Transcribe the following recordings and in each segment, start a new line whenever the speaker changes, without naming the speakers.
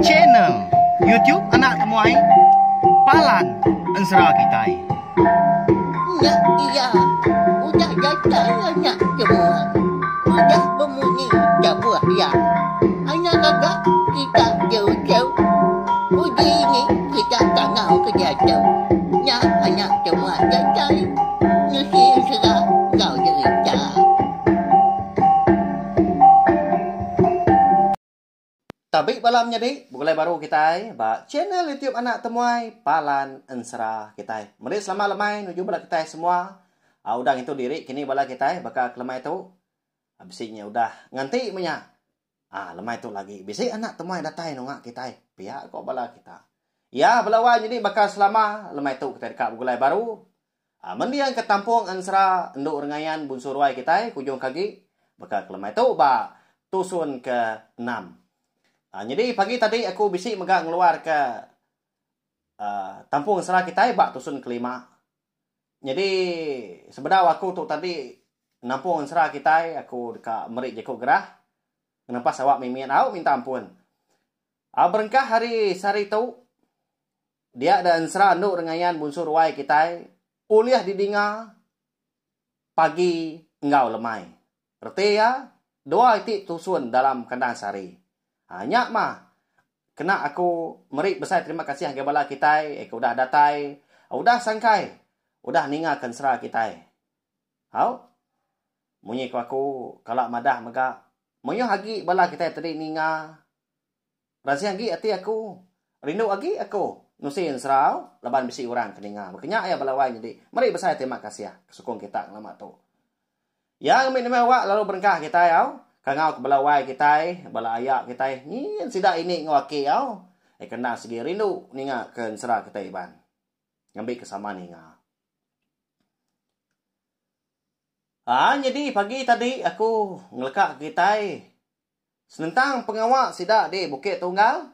Channel YouTube Anak Temuai Palan Ensera Kitai.
Nya iya udah datai anak temuai udah bemunyi tabuh iya. Anak gaga kita jauh-jauh uji ni kita kangau ke diatu. Nya anak temuai datai nusi ensera enggau jerita.
Tabi bala menyadi, begulai baru kitai ba channel YouTube Anak Temuai Palan Ensera kitai. Meri selamat lemai nuju bala kitai semua. Uh, udah ngintu diri kini bala kitai baka ke lemai tu. Uh, bisi nya udah nganti meh nya. Ah, lemai tu lagi bisi anak temuai datai nunga kitai. Pia ko bala kita. Ya, bala wai nyadi baka selama lemai tu kitai deka begulai baru. Ah, mending ke tampung ensera endu rengayan bunsu ruai kitai kujung ke agi baka ke lemai tu ba tusun ke enam. Ah, nyadi pagi tadi aku bisi mega ngeluar ke ah, tampung ensera kitai ba tusun kelima. Nyadi sebedau aku tu tadi nampung ensera kitai aku deka meri jaku gerah ngenempas awak mimit au minta ampun. Au berengkah hari sehari tu dia da ensera endu rengayan bunsu ruai kitai ulih didinga pagi enggau lemai. Reti iya, dua iti tusun dalam kandang sehari. Ha, nya mah kena aku meri besai terima kasih ngagai bala kitai ke udah datai, udah sangkai, udah ninga ke ensera kitai. Au. Munyi ku aku kala madah mega, mayuh agi bala kitai tadi ninga Ransing agi ati aku. Rindu agi aku nusi ensera au laban bisi orang ke ninga. Baka nya iya bala wai nyadi meri besai terima kasih ke sukung kita ngelama tu. Iya ngembi nembiak awak lalu berengkah kitai au kangau ke bala wai kitai, bala aya kitai nyin sida ini enggau aki au eh kena sigi rindu ninga ke ensera kitai Iban. Ngambi ke sama ninga. Aa nyadi pagi tadi aku ngeleka kitai Senentang pengawa sida di Bukit Tunggal,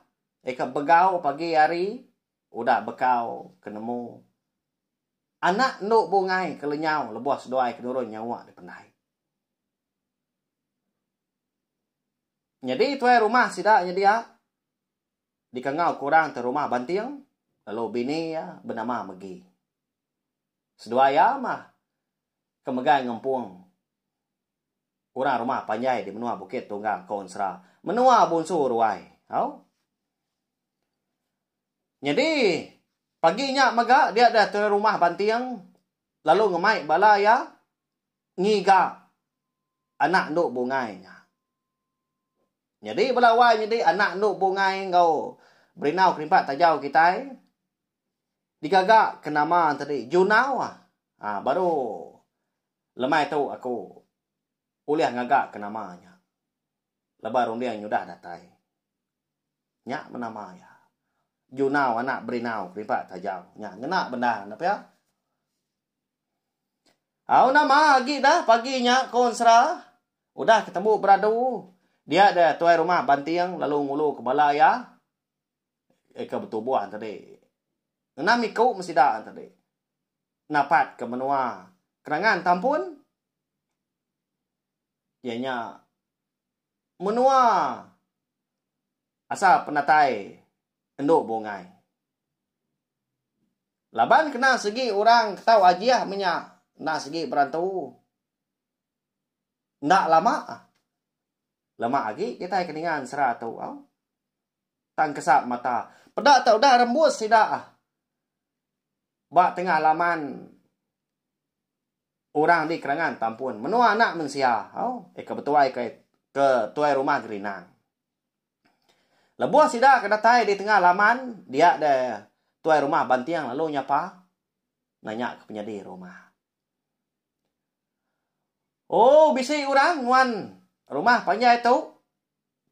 ika begau pagi hari udah bekau ke nemu anak endu bungai ke lenyau lebuh seduai ke nurun nyawa di pendai. Nyadi tuai rumah sida nyedia dikangau ke orang ti rumah Banting lalu bini iya benama Megi. Seduai iya mah ke megai ngempung Orang rumah panjai di menua Bukit Tunggal ko ensera menua Bunsu Ruai. Au. Nyadi pagi nya mega dia deh tuai rumah Banting lalu ngemai bala iya ngiga anak endu bungai nya. Nyadi bala wai nyadi anak endu bungai enggau Berinau Kerimpak Tajau kitai digaga ke nama tadi Junau ah. Ha, baru Lemai tu aku ulih ngaga ke nama nya. Lebuh runding nyudah datai. Nya meh nama iya. Junau anak Berinau kerimpak tajau. Nya ngena bendar enda pia. Au nama agi dah pagi nya ko ensera. Udah ke tembu beradu dia deh tuai rumah Banting lalu ngulu ke bala iya ke betubuh tadi. Enam iku meh sida tadi. Napat ke menua Kerangan Tampun iya nya menua asal penatai endu bungai. Laban kena segi orang ke tau ajih meh nya enda segi berantu enda lama. Lama agi kitai ke ninga ensera tu au. Tang kesap mata. Peda te udah rembus sida. Ba tengah laman orang di Kerangan Tampun menua anak mensia au ke betuai ke ke tuai rumah Gerinang. Lebuh sida ke datai di tengah laman dia deh tuai rumah Banting lalu nyapa nanya ke penyadi rumah. Oh bisi orang nguan rumah panjai tu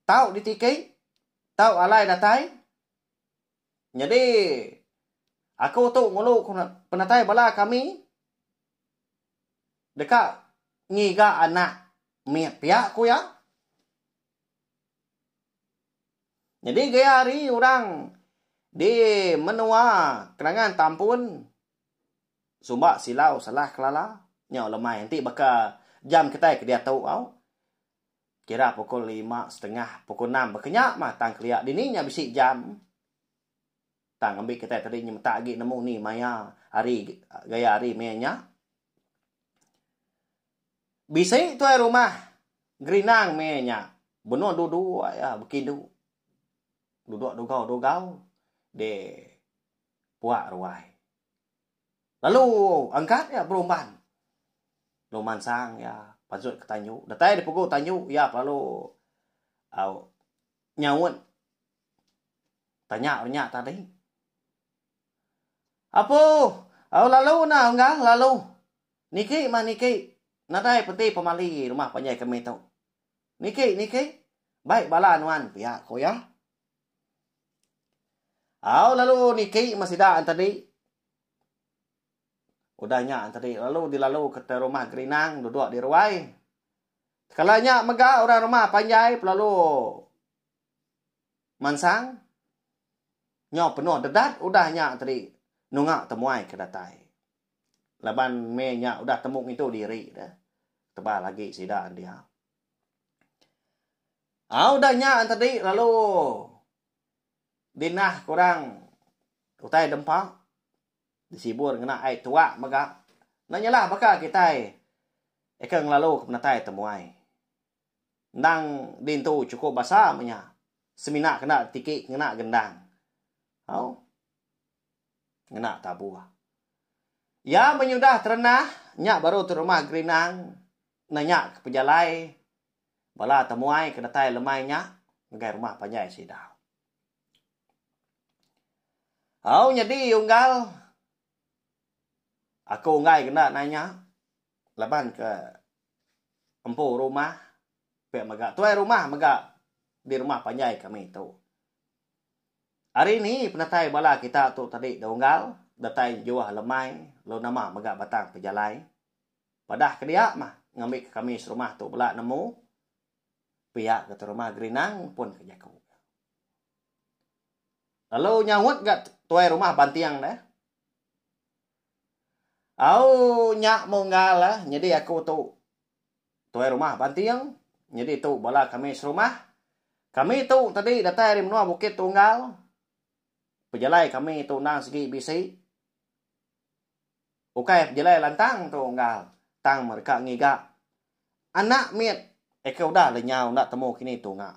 tau ditiki tau alai datai. Nyadi aku tu ngulu penatai bala kami deka ngiga anak mit pia ku iya. Nyadi gaya hari orang di menua Kenangan Tampun sumba silau salah kelala nyau lemai enti baka jam kitai ke diatu au. Kira pukul lima setengah, pukul enam bekenya mah tang kelia dini nya bisi jam. Tang ngambi kitai tadi nyemetak agi nemu ni maya hari gaya hari maya nya. Bisi tuai rumah Gerinang maya nya benung duduk iya bekindu. Duduk dugau-dugau di puak ruai. Lalu angkat iya berumban. Lalu mansang iya pansut ke tanju. Datai di pugu tanju iya lalu au nyaut tanya orang nya tadi. Apu, au lalu nah unggal lalu. Niki mah niki. Nadai penti pemali rumah panjai kami tu. Niki niki. Baik bala nuan pia ku iya. Au lalu niki meh sida tadi. Udah nya tadi lalu dilalu ke rumah Gerinang duduk di ruai. Tekala nya mega orang rumah panjai pelalu mansang nyau penuh dedat udah nya tadi nunga temuai ke datai. Laban meh nya udah temu ngintu diri deh. Tebal agi sida dia. Au udah nya tadi lalu dinah ke orang utai dempa disibur ngena ai tuak mega. Enda nyalah baka kitai eka ngelalu ke penatai temuai. Endang dintu chukup basa meh nya semina kena tiki ngena gendang. Au ngena tabuh. Iya menyudah terenah nya baru tu rumah Gerinang nanya ke pejalai Bala temuai ke datai lemai nya ngagai rumah panjai sida. Au nyadi unggal aku enggai kena nanya laban ke empu rumah pia mega tuai rumah mega di rumah panjai kami tu. Ari ni penatai bala kita tu tadi da unggal datai juah lemai lalu nama mega batang pejalai. Padah ke dia mah ngambika kami serumah tu bela nemu pia ke terumah Gerinang pun ke jaku. Lalu nyaut ga tuai rumah Banting deh. Au nya munggal eh nyadi aku tu tuai rumah Banting nyadi tu bala kami serumah. Kami tu tadi datai ari menua Bukit Tunggal. Pejalai kami tu endang sigi bisi. Ukai pejalai lantang tu unggal tang mereka ngiga anak mit eka udah lenyau enda temu kini tunga.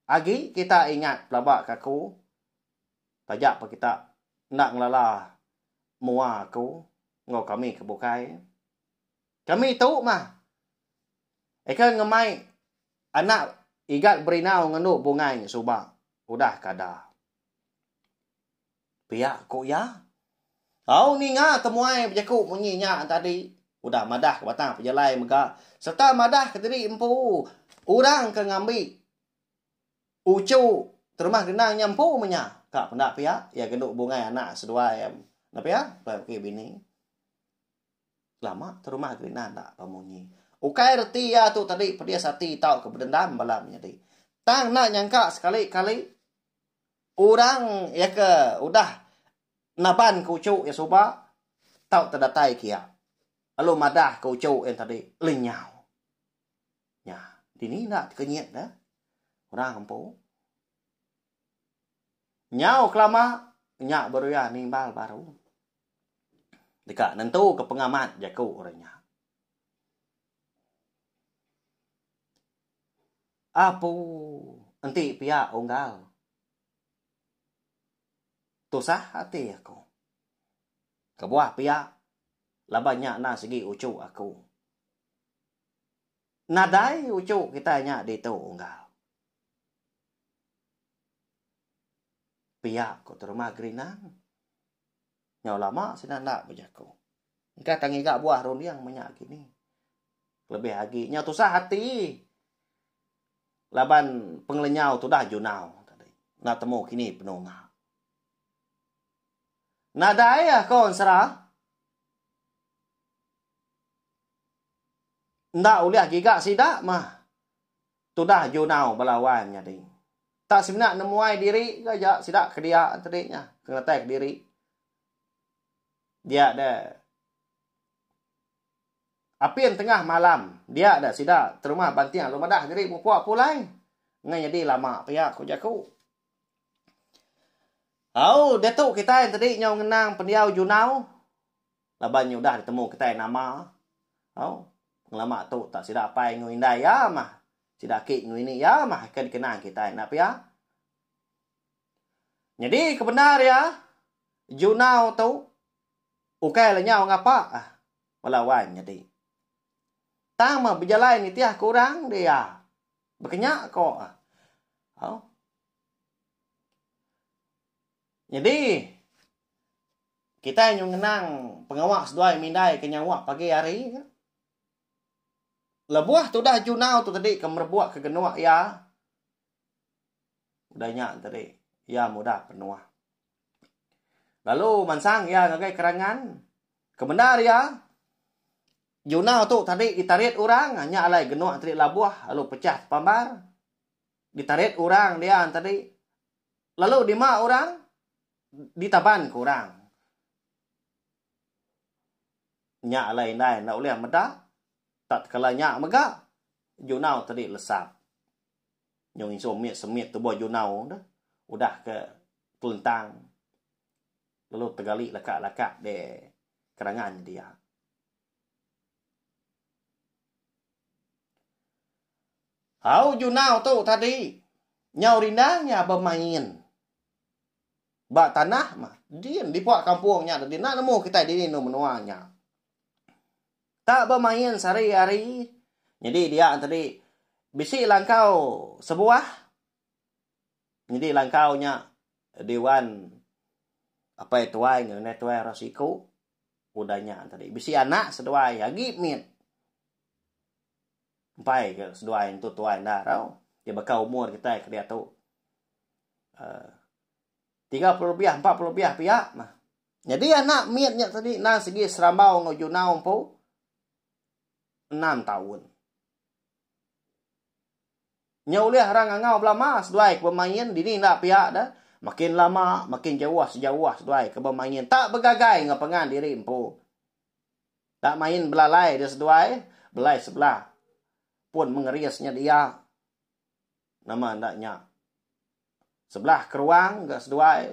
Agi kita ingat pelaba ke aku taja pa kita enda ngelala mua aku enggau kami ke bukai. Kami tu mah eka ngemai anak igat berinau ngendu bungai suba udah kada. Pia ku iya. Au ninga temuai bejaku munyi nya tadi udah madah ke batang pejalai mega sereta madah ke diri empu orang ke ngambi uchu terumah genang nya empu meh nya. Ka penda pia iya gendu bungai anak seduai enda pia tuai beki bini. Lama terumah gerina enda pemunyi. Ukai reti iya tu tadi pedis ati tauka bedendam bala menyadi. Tang enda nyangka sekali kali Orang iya ke udah naban ke uchu iya suba tau tedatai ke iya lalu madah ke uchu iya tadi lenyau. Nya, dini enda tekenyit deh orang empu. Nyau kelama nya baru iya nimbal baru. Deka nentu ke pengamat jaku orang nya. Apu, enti pia unggal. Tusah ati aku. Kebuah pia, laban nya endang sigi uchu aku. Nadai uchu kitai nya ditu unggal. Pia ku Terumah Gerinang. Nyau lama sida enda bejaku. Engka tang ngiga buah runding menya kini. Kelebih agi nyau tusah ati laban pengelenyau tudah junau tadi. Enda temu kini penunga. Nadai ko ensera. Enda ulih giga sida mah tudah junau bala wai menyadi. Tak semina nemuai diri ke aja sida ke dia tadi nya ke ngeretai kediri. Dia deh. Apin tengah malam dia da sida terumah banting lalu madah diri mupuk pulai. Ngai nyadi lama pia ku jaku. Au diatu kitai enti nyau ngenang pendiau junau laban nya udah ditemu kitai nama. Au pengelama tu tak sida apai enggau indai iya mah sida aki enggau ini iya mah ke dikenang kitai enda pia. Nyadi ke bendar iya junau tu ukai lenyau ngapa bala wai menyadi. Tang meh bejalai nitih ke orang dia. Bekenya ko. Au. Nyadi kitai nyu ngenang pengawa seduai mindai ke nyawa pagi hari ke. Lebuh tudah junau tu tadi ke merebuk ke genuk iya udah nya tadi iya mudah penuh. Lalu mansang iya ngagai kerangan. Kebendar iya, junau tu tadi ditarit orang nya alai genuk tadi labuh lalu pechah tepambar. Ditarit orang dia tadi lalu dima orang ditaban ke orang. Nya alai indai enda ulih meda tak tekala nya mega junau tadi lesap. Nyau nginsu mit semit tubuh junau deh udah ke telentang lalu tegali laka-laka di kerangan dia. Au junau tu tadi nyau rindang nya bemain ba tanah mah din di puak kampung nya tadi enda nemu kitai dini enu menua nya. Tak bemain sehari-hari nyadi dia tadi bisi langkau sebuah nyadi langkau nya diwan apai tuai enggau indai tuai orang siku udah nya tadi bisi anak seduai agi mit. Empai ke seduai entu tuai enda tau. Ti baka umur kitai ke diatu uhh 30 lebih 40 lebih pia mah. Nyadi anak mit nya tadi endang sigi serambau enggau junau empu enam taun. Nya ulih orang ngangau belama seduai ke bemain dini enda pia deh. Makin lama makin jauh sejauh seduai ke bemain tak begagai enggau pangan diri empu. Tak main belalai dia seduai, belai sebelah pun mengeris nya dia. Nama enda nya. Sebelah keruang ga seduai.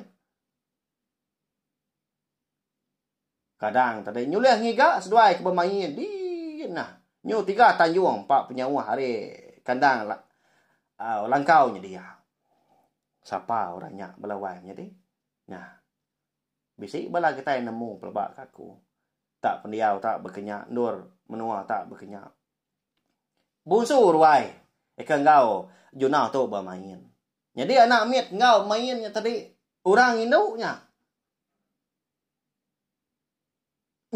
Kadang tadi nyulih ngiga seduai ke bemain din nah. Nyu tiga tanjung pa penyauh ari kandang uh, langkau nya dia. Sapa orang nya bala wai menyadi? Nah. Bisi bala kitai nemu peleba ka aku. Tak pendiau tak bekenya endur menua tak bekenya. Bunsu ruai eka enggau junau tu bemain. Nyadi anak mit enggau main nya tadi orang indu nya.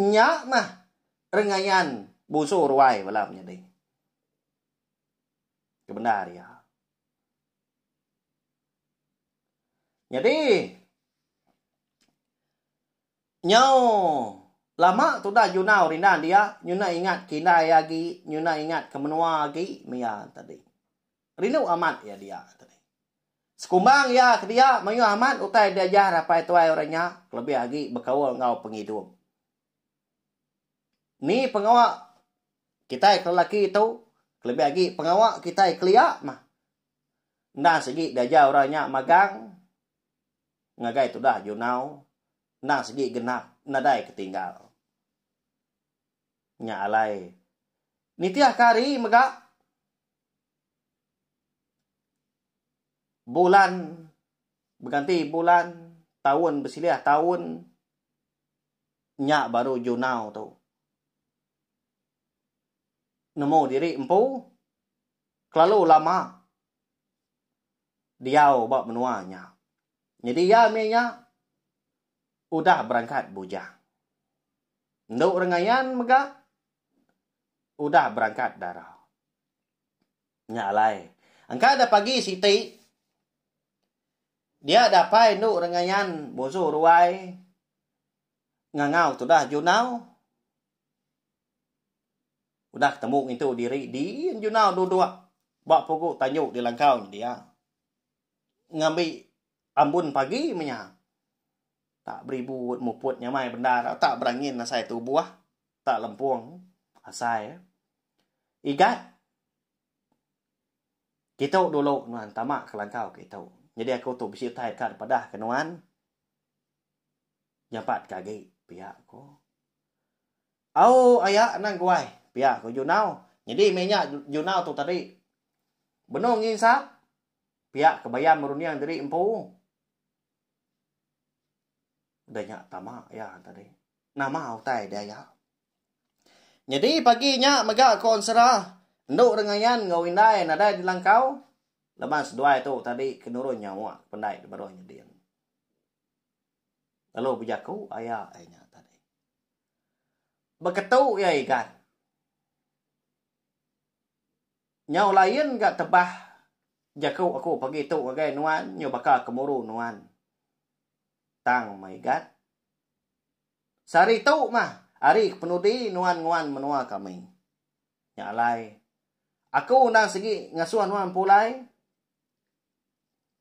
Nya mah rengayan bunsu ruai bala menyadi. Kebendar iya. Nyadi nyau lama tudah junau rindang dia nyuna ingat ke indai agi nyuna ingat ke menua agi mia tadi. Rindu amat iya dia tadi. Sekumbang iya ke dia mayuh amat utai diajar apai tuai orang nya kelebih agi bekaul enggau pengidup. Ni pengawa kitai ke lelaki tu kelebih agi pengawa kitai kelia mah Endang sigi diajar orang nya magang ngagai tudah junau endang sigi genap nadai ketinggal. Nya alai nitihka hari mega bulan beganti bulan, taun besilih taun nya baru junau tu nemu diri empu. Kelalu lama diau ba menua nya. Nyadi iya mih nya udah berangkat bujang. Endu Rengayan mega udah berangkat dara. Nya alai, engka da pagi siti dia dapai endu Rengayan Bunsu Ruai ngangau tudah Junau. Udah ketemu ngintu diri di Junau duduk ba pugu tanju di langkau nya dia. Ngambi ambun pagi menya. Tak beribut muput nyamai bendar tak berangin asai tubuh tak lempung. Asai. Igat. Kitu dulu nuan tama ke langkau kitu. Nyadi aku tu bisi utai deka dipadah ke nuan. Nyampat ke agi pia ko. Au aya anang guai pia ko Junau. Nyadi meh nya Junau tu tadi benung nginsap pia ke bayam merunding diri empu. Udah nya tama iya tadi. Nama utai diaya. Nyadi pagi nya mega ko ensera endu rengayan enggau indai nadai dilangkau laban seduai tu tadi ke nurun nyawa ke pendai di baruh nyedin. Lalu bejaku aya iya nya tadi. Beketu iya igat. Nyau lain ga tebah jaku aku pagi tu ngagai nuan nyu baka ke muru nuan. Tang meh igat. Sehari tu mah hari kepenudi nuan nguan menua kami. Nya alai, aku endang sigi ngasuh nuan pulai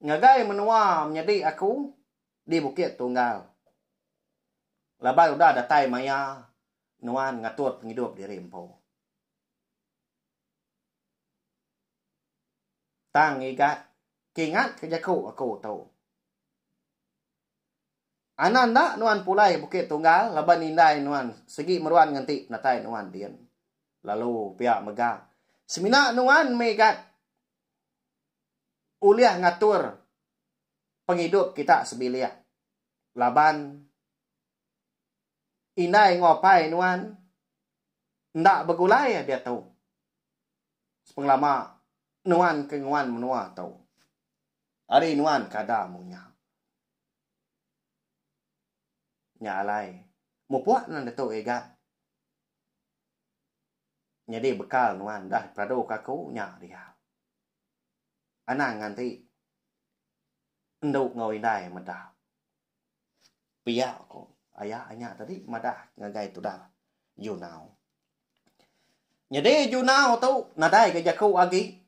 ngagai menua menyadi aku di Bukit Tunggal laban udah datai maya nuan ngatur pengidup diri empu. Tang ngigat ke ingatka jaku aku tu. Anak enda nuan pulai Bukit Tunggal laban indai nuan sigi meruan ngenti penatai nuan din. Lalu pia mega, semina nuan mega ulih ngatur pengidup kita sebilik laban indai enggau apai nuan enda begulai diatu sepengelama nuan ke nguan menua tu. Ari nuan kada munya. Nya alai, mupuk nuan ditu iga. Nyadi bekal nuan dah diperadu ka aku nya dia. Anang nganti endu enggau indai meda. Pia ko aya nya tadi madah ngagai tudah Junau. Nyadi Junau tu nadai ga jaku agi.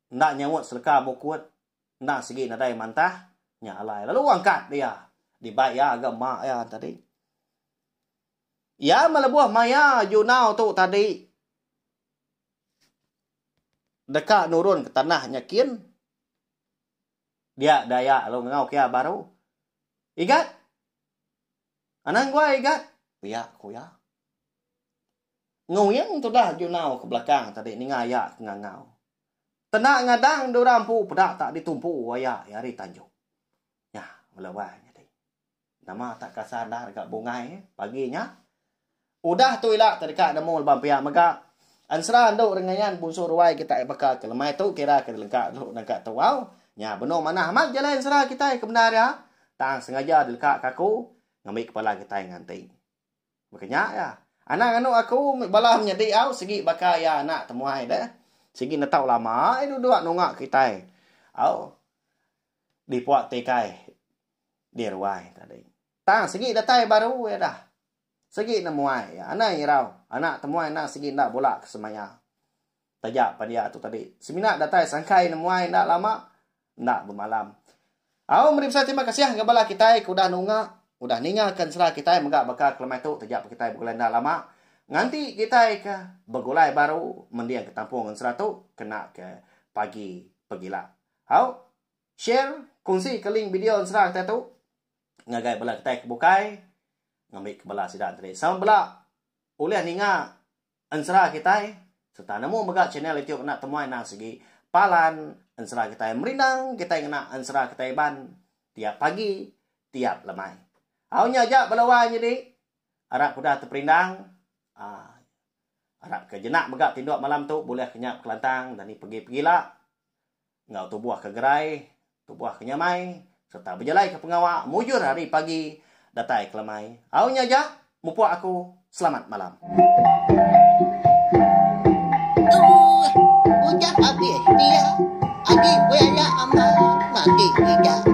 Enda nyaut seleka mukut, enda sigi nadai mantah, nya alai lalu angkat dia dibai iya ga mak iya tadi. Iya meh lebuh maya Junau tu tadi deka nurun ke tanah nya kin, dia Dayak lalu ngangau ke iya baru. Igat! Anang guai Igat! Pia ku iya. Nguing tudah Junau ke belakang tadi ninga aya ke ngangau. Tenda ngadang dura empu peda tak ditumpu aya iya ari tanju. Nya bala wai nyadi. Nama tak kasar endar ga bungai pagi nya. Udah tu ila te deka nemu leban pia mega. Ensera endu rengayan bunsu ruai kitai baka ke lemai tu kira ke dilengka dulu nangka tu au. Nya benung manah amat jalai ensera kitai ke bendar iya. Tang sengaja dileka ke aku ngambi kepala kitai nganti. Baka nya iya. Anang anu aku bala menyadi au sigi baka iya anak temuai deh. Sigi netau lama ai duduk nunga kitai. Au di puak tikai di ruai tadi. Tang sigi datai baru iya dah. Sigi nemuai iya. Anang irau. Anak temuai endang sigi enda bula ke semaya. Taja pan iya tu tadi. Semina datai sangkai nemuai enda lama enda bemalam. Au meri besai terima kasih ngagai bala kitai ke udah nunga, udah ninga ke ensera kitai mega baka ke lemai tu taja pa kitai begulai enda lama. Nganti kitai ke begulai baru mending ke tampung ensera tu kena ke pagi pegila. Au share kongsi ke link video ensera kitai tu ngagai bala kitai ke bukai ngambi ke bala sida tadi. Sama bela ulih ninga Ensera kitai sereta nemu mega channel YouTube enda temuai endang sigi palan ensera kitai merindang kitai ngena ensera kitai Iban tiap pagi tiap lemai. Au nya aja bala wai nyadi arap udah teperindang aaa arap ke jenak mega tinduk malam tu bulih kenyap kelantang dani pegi pegila. Enggau tubuh ke gerai, tubuh ke nyamai sereta bejalaika pengawa mujur hari pagi datai ke lemai. Au nya aja, mupuk aku, selamat malam.
Tuh, udah abis pia, agi belaya amai magi iga.